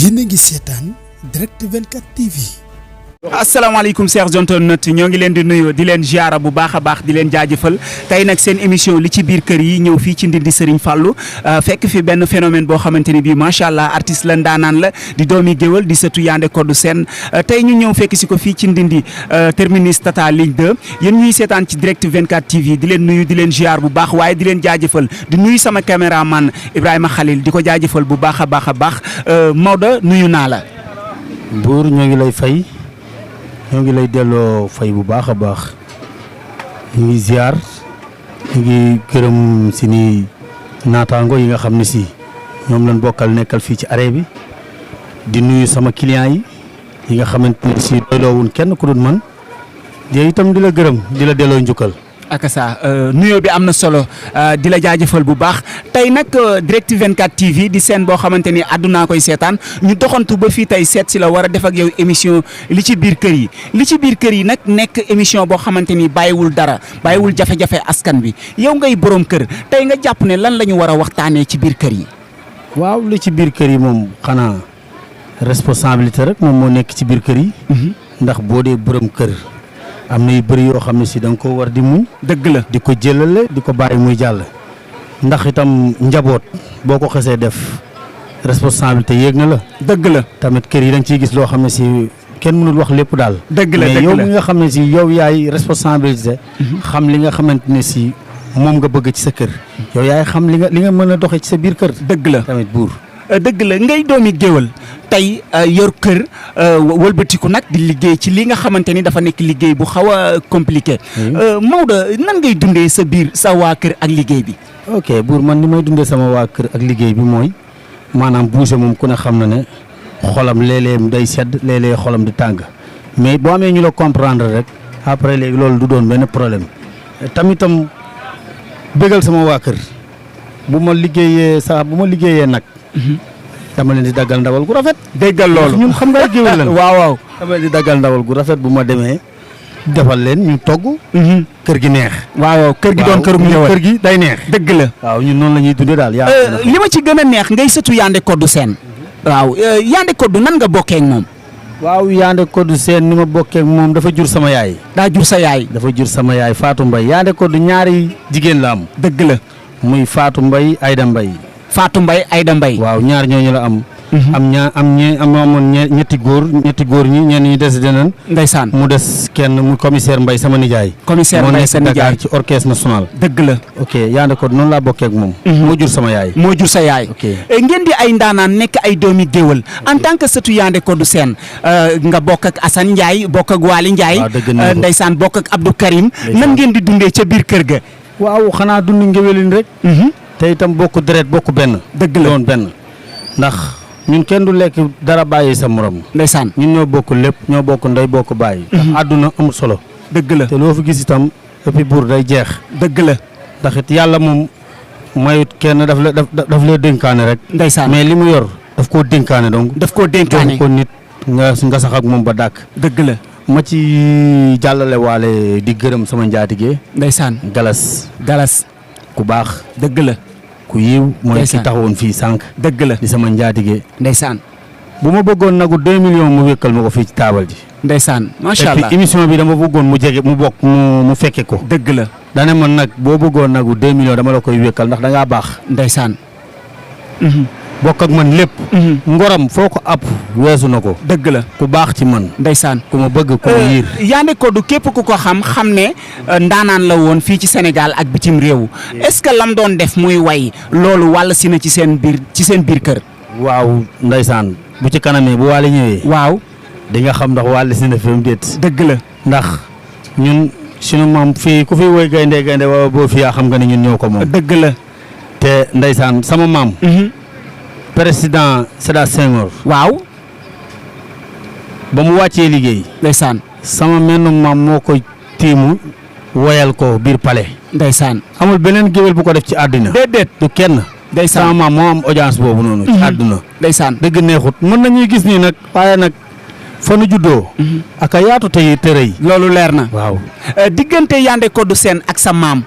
yéen a ngi seetaan Direct 24 TV. asalaamaaleykum chers internautes ñoo ngi leen di nuyu di leen ziara bu baax a baax di leen jaajëfal tey nag seen émission li ci biir kër yi ñëw fii ci Ndindy Serigne Fallou fekk fi benn phénomène boo xamante ni bii macha allah artiste la ndaanaan la di doomi géwal di sëtu Yandé Codou Sène tey ñu ñëw fekk si ko fii ci Ndindy terminus Tata ligne 2 yéen ñuy seetaan ci Direct 24 TV di leen nuyu di leen ziar bu baax waaye di leen jaajëfal di nuyu sama caméraman Ibrahima Khalil di ko jaajëfal bu baax a baax a baax Maodo nuyu naa la. Buur ñoo ngi lay fay. ñoo ngi lay delloo fay bu baax a baax ñu ngi ziar ñu ngi gërëm si ni naataango yi nga xam ne si ñoom lañ bokkal nekkal fii ci arrêt bi di nuyu sama clients yi nga xamante ne si doyloowun kenn ku dul man di itam di la gërëm di la delloo njukkal. ak sa nuyoo bi am na solo di la jaajëfal bu baax tey nag Direct 24 TV di seen boo xamante ni àddunaa koy seetaan ñu doxantu ba fii tey seet si la war a def ak yow émission li ci biir kër yi li ci biir kër yi nag nekk émission boo xamante ni bàyyiwul dara bàyyiwul jafe-jafe askan bi yow ngay borom kër tey nga jàpp ne lan la ñu war a waxtaanee ci biir kër yi. waaw li ci biir kër yi moom xanaa responsabilité rek moom moo nekk ci biir kër yi. ndax boo dee borom kër. am na yu bëri yoo xam ne si da nga ko war di muñ. dëgg la di ko jëlale di ko bàyyi muy jàll. ndax itam njaboot boo ko xesee def responsabilité yéeg na la. dëgg la tamit kër yi da nga ciy gis loo xam ne si kenn mënul wax lépp daal. dëgg la mais yow mi nga xam ne si yow yaay responsabilité. xam li nga xamante ne si moom nga bëgg ci sa kër. yow yaay xam li nga mën a doxee ci sa biir kër. dëgg la tamit buur. dëgg la ngay doomi géwal tey yor kër wëlbatiku nag di liggéey ci li nga xamante ni dafa nekk liggéey bu xaw a compliqué. Maodo nan ngay dundee sa biir sa waa kër ak liggéey bi. ok buur man ni may dundee sama waa kër ak liggéey bi mooy maanaam bouger moom ku ne xam na ne xolam léeg-léeg day sedd léeg-léeg xolam di tàng mais boo amee ñu la comprendre rek après léegi loolu du doon benn problème tamitam bégal sama waa kër bu ma liggéeyee nag. dama leen di daggal ndawal gu rafet. déggal loolu ñun xam nga géwél lan waaw waaw. dama leen di daggal ndawal gu rafet bu ma demee defal leen ñu togg. kër gi neex. waaw kër gi doon kërum ñëwal kër gi day neex. dëgg la waaw ñun noonu la ñuy dundee daal. li ma ci gën a neex ngay sëtu Yandé Codou Sène. waaw Yandé Codou nan nga bokkee ak moom. waaw Yandé Codou Sène ni ma bokkee ak moom dafa jur sama yaay. daa jur sa yaay. dafa jur sama yaay Fatou Mbaye Yandé Codou ñaari jigéen la am. dëgg la muy Fatou Mbaye Aïda Mbaye. Fatou Mbaye Aïda Mbaye. waaw ñaar ñooñu la am. amoon ñetti góor ñi ñenn ñi des dinañ. ndeysaan mu des kenn mu commissaire Mbaye sama nijaay. commissaire Mbaye sa nijaay moo nekk Dakar ci orchestre national. dëgg la. ok Yandé Codou noonu laa bokkee ak moom. moo jur sama yaay. moo jur sa yaay. ok ngeen di ay ndaanaan nekk ay doomi géwal en tant que sëtu Yandé Codou Sène nga bokk ak Assane Ndiaye bokk ak Waly Ndiaye. waaw dëgg na ndeysaan bokk ak Abdou Karim. nan ngeen di dundee ca biir kër ga. waaw xanaa dund ngéwélin rek. te itam bokk deret bokk benn. dëgg la doon benn ndax ñun kenn du lekk dara bàyyi sa morom. ndeysaan ñun ñoo bokk lépp ñoo bokk ndey bokk bàyyi. ndax àdduna amul solo. dëgg la te loo fi gis itam et puis buur day jeex. dëgg la ndax it yàlla moom mayut kenn daf lay dénkaane rek. ndeysaan mais li mu yor daf koo dénkaane donc. daf koo dénkaane jox ko nit nga sax ak moom ba dàkk. dëgg la ma ci jàllale waale di gërëm sama njaatige. ndeysaan galas ku baax. dëgg la ku yiw mooy ki taxawoon fii sànq. dëgg la di sama njaatige. ndeysaan bu ma bëggoon nagu 2 millions mu wékkal ma ko fii ci taabal ji. ndeysaan macha allah et puis émission bi dama bëggoon mu jege mu bokk mu fekke ko. dëgg la dane man nag boo bëggoon nagu 2 millions dama la koy wékkal ndax da ngaa baax. ndeysaan bokk ak man lépp. ngoram foo ko app weesu na ko. dëgg la ku baax ci man. ndeysaan ku ma bëgg ku ma yiir. Yandé Codou képp ku ko xam ne ndaanaan la woon fii ci Sénégal ak bitim réew est-ce que lam doon def muy way loolu wàll si na ci seen biir kër. waaw ndeysaan bu ci kanamee bu Waly ñëwee. waaw di nga xam ndax Waly si na fi mu déet. dëgg la ndax ñun sunu maam fii ku fi woy gaynde waaw boo fi yaa xam nga ne ñun ñoo ko moom. dëgg la te ndeysaan sama maam. président Sédar Senghor. waaw ba mu wàccee liggéey. ndeysaan sama menn maam moo ko tiimu woyal ko biir palais. ndeysaan amul beneen géwél bu ko def ci àddina. déedéet du kenn. ndeysaan sama maam moo am audience boobu noonu. ci àdduna. ndeysaan dëgg neexut mën nañuy gis nii nag waaye nag fa nu juddoo. ak a yaatu tey te rëy. loolu leer na. waaw diggante Yandé Codou Sène ak sa maam.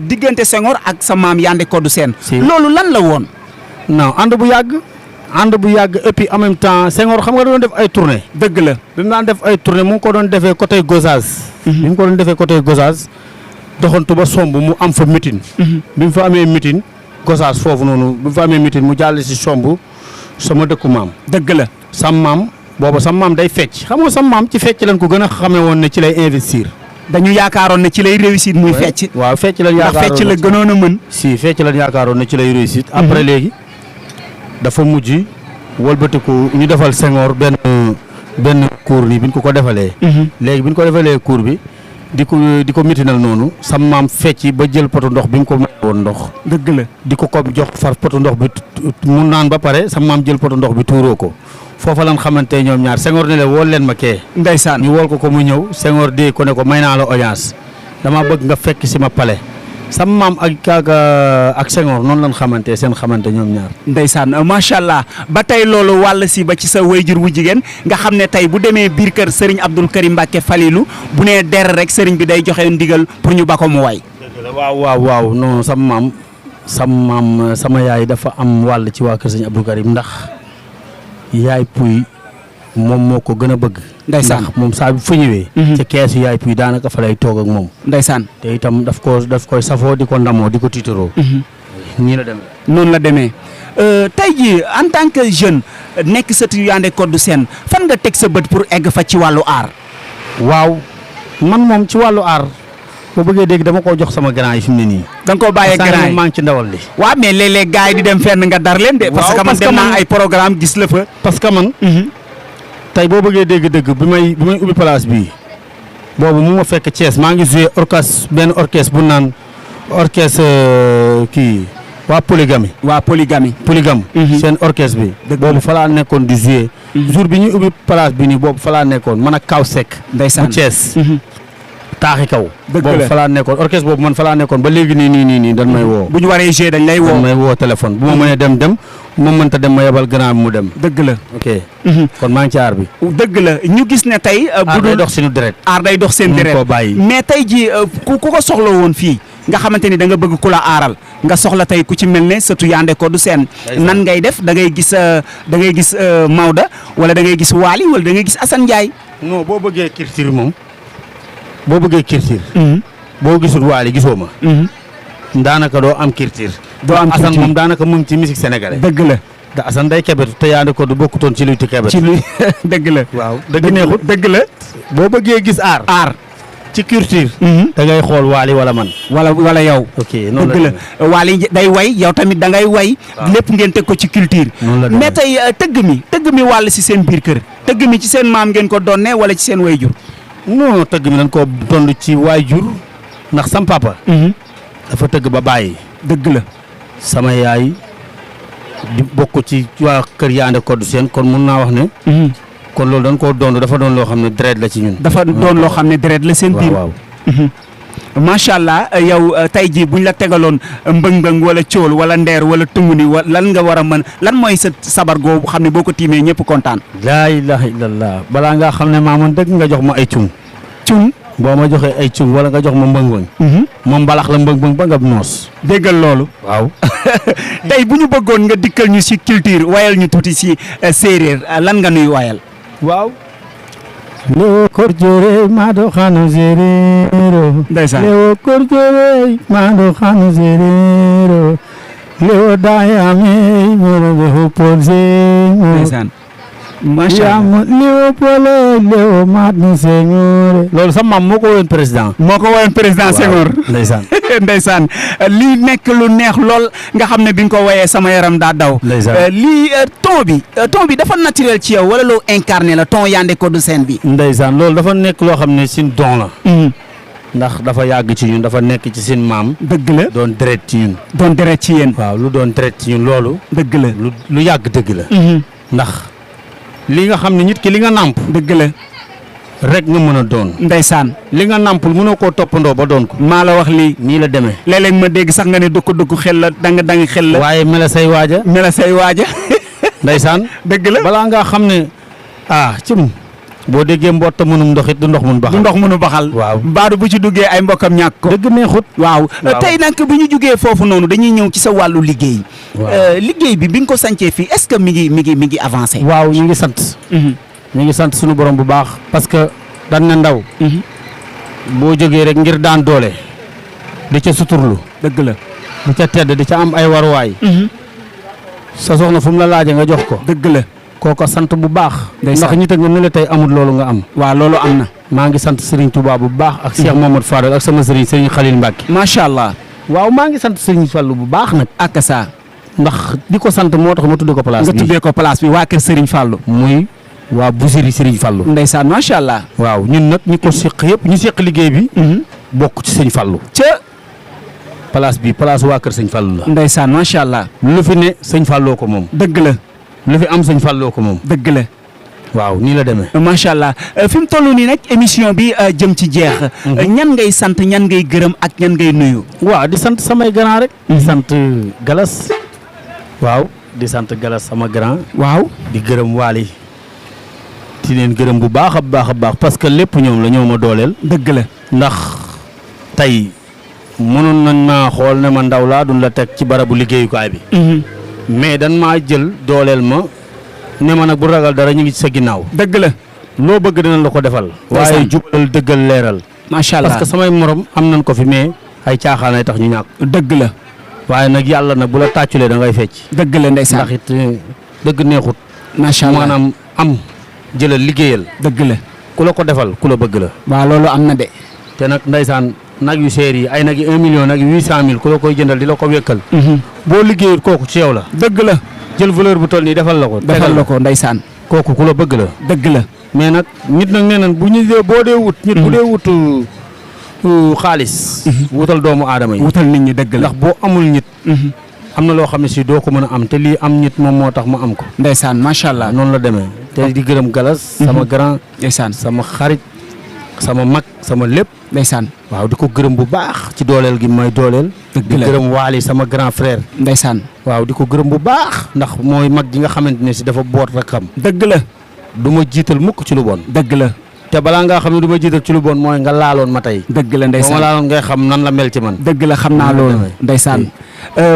diggante Senghor ak sa maam Yandé Codou Sène. Si. loolu lan la woon. non ànd bu yàgg ànd bu yàgg et puis en même temps Senghor xam nga da doon def ay tournée. dëgg la bi mu daan def ay tournée mu ngi ko doon defee côté Gossas. bi mu ko doon defee côté Gossas doxantu ba somb mu am fa meeting. bi mu fa amee meeting Gossas foofu noonu bi mu fa amee meeting mu jàll si somb sama dëkku maam. dëgg la sam maam booba sam maam day fecc xam nga sam maam ci fecc lañ ko gën a xamee woon ne ci lay investir. dañu yaakaaroon ne ci lay réussir muy fecc. waaw fecc lañ ndax yaakaaroon fecc la gënoon a mën. si fecc lañ yaakaaroon ne ci lay réussir. après léegi dafa mujj wëlbatiku ñu defal Senghor benn cours nii bi ñu ko defalee. léegi bi ñu ko defalee cours bi di ko mitinal noonu sam maam fecc ba jël poto ndox bi mu ko may woon ndox. dëgg la di ko jox far poto ndox bi mu naan ba pare sam maam jël poto ndox bi tuuroo ko foofa lan xamante ñoom ñaar Senghor ne leen wool leen ma kee. ndeysaan ñu wool ko mu ñëw Senghor dee ko ne ko may naa la audience dama bëgg nga fekk si ma palais sam maam ak Senghor noonu lan xamante seen xamante ñoom ñaar. ndeysaan macha allah ba tey loolu wàll si ba ci sa wayjur wu jigéen nga xam ne tey bu demee biir kër Serigne Abdoul Karim Mbacke Falilou bu nee der rek Serigne bi day joxe ndigal pour ñu ba ko mu way. waaw non sama maam sama yaay dafa am wàll ci waa kër Serigne Abdoul Karim ndax yaay puy moom moo ko gën a bëgg. ndeysaan ndax moom saa bu fa ñëwee. ci keesu yaay puy daanaka fa lay toog ak moom. ndeysaan te itam daf koy safoo di ko ndamoo di ko tiitaroo. nii la demee. noonu la demee tey jii en tant que jeune nekk sëtu Yandé Codou Sène fan nga teg sa bët pour egg fa ci wàllu aar. waaw man moom ci wàllu aar boo bëggee dégg dama koo jox sama grand yi fi mu ne nii. da nga koo bàyyee grand yi maa ngi ci ndawal li. waaw mais léeg-léeg gars yi di dem fenn nga dar leen de. parce que man dem naa ay programme gis la fa. parce que man. tey boo bëggee dégg-dëgg bi may ubbi place bii boobu mu ma fekk Thiès maa ngi joué benn orchestre bu naan orchestre kii waa polygame. seen orchestre bi. boobu fa laa nekkoon di joué. jour bi ñuy ubbi place bi nii boobu fa laa nekkoon man ak Kaw Seck. ndeysaan bu Thiès. taaxi kaw. dëgg la boobu fa laa nekkoon orchestre boobu man fa laa nekkoon ba léegi nii dañ may woo. bu ñu waree joué dañ lay woo. dañ may woo téléphone bu ma mënee dem bu ma mënta dem ma yebal grand bi mu dem. dëgg la ok. kon maa ngi ci aar bi. dëgg la ñu gis ne tey. aar day dox suñu deret. aar day dox seen deret koo bàyyi. mais tey ji ku ko soxla woon fii nga xamante ni da nga bëgg ku la aaral nga soxla tey ku ci mel ne sëtu Yandé Codou Sène nan ngay def da ngay gis Maodo wala da ngay gis Waly wala da ngay gis Assane Ndiaye. non boo bëggee culture moom. boo bëggee culture. boo gisul Waly gisoo ma. daanaka doo am culture. doo am culture Assane moom daanaka mu ngi ci musique sénégalais. dëgg la. da Assane day kebetu te Yandé Codou bokkutoon ci luy ti kebetu. ci luy dëgg la. waaw dëgg neexut dëgg la. boo bëggee gis aar. ci culture. da ngay xool Waly wala man. wala yow. ok noonu dëgg la Waly day way yow tamit da ngay way. lépp ngeen teg ko ci culture. mais tey tëgg mi wàll si seen biir kër. tëgg mi ci seen maam ngeen ko donne wala ci seen wayjur. non tëgg mi dañ koo dond ci waajur ndax sam papa. dafa tëgg ba bàyyi. dëgg la. sama yaay di bokk ci waa kër Yandé Codou Sène kon mun naa wax ne. kon loolu dañ koo doon dafa doon loo xam ne deret la ci ñun. dafa doon loo xam ne deret la seen biir. waaw macha allah yow tey jii buñ la tegaloon mbëng-mbëng wala cool wala ndeer wala tunguni lan nga war a mën lan mooy sa sabar googu xam ne boo ko tiimee ñëpp kontaan. laa ilaha illallah balaa ngaa xam ne maa man dëgg nga jox ma ay cung. boo ma joxee ay cung wala nga jox ma mbëng-mbëng. ma mbalax la mbëng-mbëng ba nga noos. déggal loolu. waaw. tey bu ñu bëggoon nga dikkal ñu si culture wayal ñu tuuti si séeréer lan nga nuy wayal. waaw. Lewo korjore maɗo hano zerero. ndeysaan Lewo korjore maɗo hano zerero. Lewo dayame moroɓe hoppolse. ndeysaan macha allah Lewo pole lewo matni Senghor. loolu sama maam moo ko woyoon président. moo ko woyoon président Senghor. ndeysaan. ndeysaan lii nekk lu neex lool nga xam ne bi nga ko woyee sama yaram daa daw. lii ton bi dafa naturel ci yow wala loo incarné la ton Yandé Codou Sène bi. ndeysaan loolu dafa nekk loo xam ne sin don la. ndax dafa yàgg ci ñun dafa nekk ci sin maam. dëgg la doon deret ci ñun. doon deret ci yéen. waaw lu doon deret ci ñun loolu. dëgg la lu yàgg dëgg la. ndax li nga xam ne nit ki li nga nàmp. dëgg la. rek nga mën a doon. ndeysaan li nga nàmpul mënoo koo toppandoo ba doon ko. maa la wax lii. nii la demee. léeg-léeg ma dégg sax nga ne dugg xel la danga xel la. waaye mela say waaja. ndeysaan. dëgg la balaa ngaa xam ne cim boo déggee mbott mënum ndox it du ndox mun baxal. du ndox mënu baxal. waaw mbaadu bu ci duggee ay mbokkam ñàkk ko. dëgg neexut. waaw waaw. tey nag bu ñu jugee foofu noonu dañuy ñëw ci sa wàllu liggéey. waaw. liggéey bi nga ko sancee fii est-ce que mi ngi avancé. waaw ñu ngi sant. ñu ngi sant suñu borom bu baax. parce que dañ ne ndaw. boo jógee rek ngir daan doole. di ca suturlu. dëgg la. di ca tedd di ca am ay waruwaay. sa soxna fu mu la laajee nga jox ko. dëgg la. kooko sant bu baax. ndeysaan. ndax ñi teg nga ne la tey amul loolu nga am. waaw loolu am na. maa ngi sant Serigne Touba bu baax ak Cheikh Mamadou Fadal ak sama Serigne Serigne Khalil Mbacke. macha allah. waaw maa ngi sant Serigne Fallou bu baax nag. ak saa. ndax di ko sant moo tax ma tuddee ko place nga bi. tuddee ko place bi waa kër Serigne Fallou. muy waa Boussiri Serigne Fallou. ndeysaan macha allah. waaw ñun nag ñi ko seq yëpp ñu seq liggéey bi. bokk ci Serigne Fallou. ca. place bi place waa kër Serigne Fallou la. ndeysaan macha allah. lu fi ne Serigne Fallou ko moom. dëgg la. lu fi am Serigne Fallou ko moom. dëgg la. waaw nii la demee. macha allah fi mu toll nii nag émission bi jëm ci jeex. ñan ngay sant ñan ngay gërëm ak ñan ngay nuyu. waaw di sant samay grand rek. di sant Galas. waaw di sant Galas sama grand. waaw. di gërëm Waly. di leen gërëm bu baax a baax a baax parce que lépp ñoom la ñoo ma dooleel. dëgg la. ndax tey mënoon nañ maa xool ne ma ndaw laa duñ la teg ci barabu liggéeyukaay bi. mais dan maa jël dooleel ma ne ma nag bu ragal dara ñu ngi ci sa ginnaaw. dëgg la. loo bëgg dinañ la ko defal. waaye jubal dëggal leeral. macha allah parce que samay morom am nañ ko fi mais ay caaxaan ay tax ñu ñàkk. dëgg la. waaye nag yàlla nag bu la tàcculee da ngay fecc. dëgg la ndeysaan. ndax it dëgg neexut. macha allah maanaam am jëlal liggéeyal. dëgg la. ku la ko defal ku la bëgg la. waaw loolu am na de. te nag ndeysaan nag yu seer yi ay nag yi 1 million nag 800 000 ku la koy jëndal di la ko wékkal. boo liggéeyul kooku ci yow la. dëgg la. jël valeur bu toll nii defal la ko. defal la ko ndeysaan. kooku ku la bëgg la. dëgg la. mais nag nit nag nee nañ bu ñu dee boo dee wut. nit bu dee wut xaalis. wutal doomu aadama yi. wutal nit ñi dëgg la. ndax boo amul nit. am na loo xam ne si doo ko mën a am te lii am nit moom moo tax ma am ko. ndeysaan macha allah. noonu la demee te di gërëm Galas. sama grand. ndeysaan. sama xarit sama mag sama lépp. ndeysaan. waaw di ko gërëm bu baax ci dooleel gi may dooleel. dëgg di la. gërëm Waly sama grand frère. ndeysaan. waaw di ko gërëm bu baax. ndax mooy mag ji nga xamante ne si dafa boot rek xam. dëgg la. du ma jiital mukk ci lu bon. dëgg la. te balaa ngaa xam ne du ma jiital ci lu bon mooy nga laaloon ma tey. dëgg la boo ma ndeysaan. laaloon ngay xam nan la mel ci man. dëgg la xam naa loolu ndeysaan.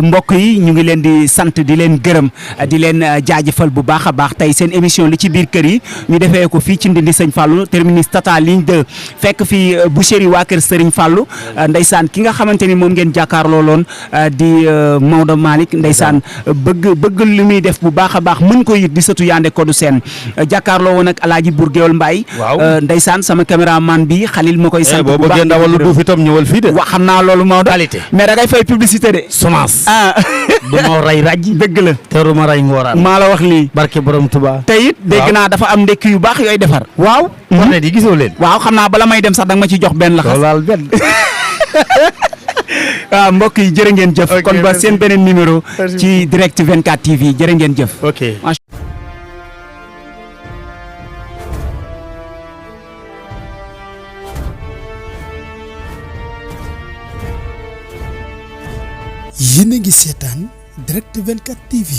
mbokk yi ñu ngi leen di sant di leen gërëm di leen jaajëfal bu baax a baax tey seen émission li ci biir kër yi ñu defee ko fii ci Ndindi Sëñ Fallou terminus Tata ligne 2 fekk fii boucherie waa kër Serigne Fallou ndeysaan ki nga xamante ni moom ngeen jàkkaarloo loon di Maodo Malick ndeysaan bëgg li muy def bu baax a baax mën ko yit di sëtu Yandé Codou Sène jàkkaarloo woon ak Alaaji Bour Géwal Mbaye. waaw ndeysaan sama caméraman bi Khalil ma koy sant bu boo baax bëggee ndawal lu duuf itam ñëwal fii de. wa xam naa loolu Maodo qualité. mais da ngay fay publicité de. semence. ah du ma rey raj. dëgg la. te du ma rey ngooraan. maa la wax lii. barke borom Tuba. te it dégg naa dafa am ndekki yu baax yooyu defar. waaw. cornet yi gisoo leen. waaw xam naa bala may dem sax danga ma ci jox benn laxas. loolaal benn. waaw mbokk yi jërë ngeen jëf. Ok, kon ba merci. seen beneen numéro. Merci. ci direct 24 TV jërë ngeen jëf. ok. yéen a ngi seetaan direct 24 TV.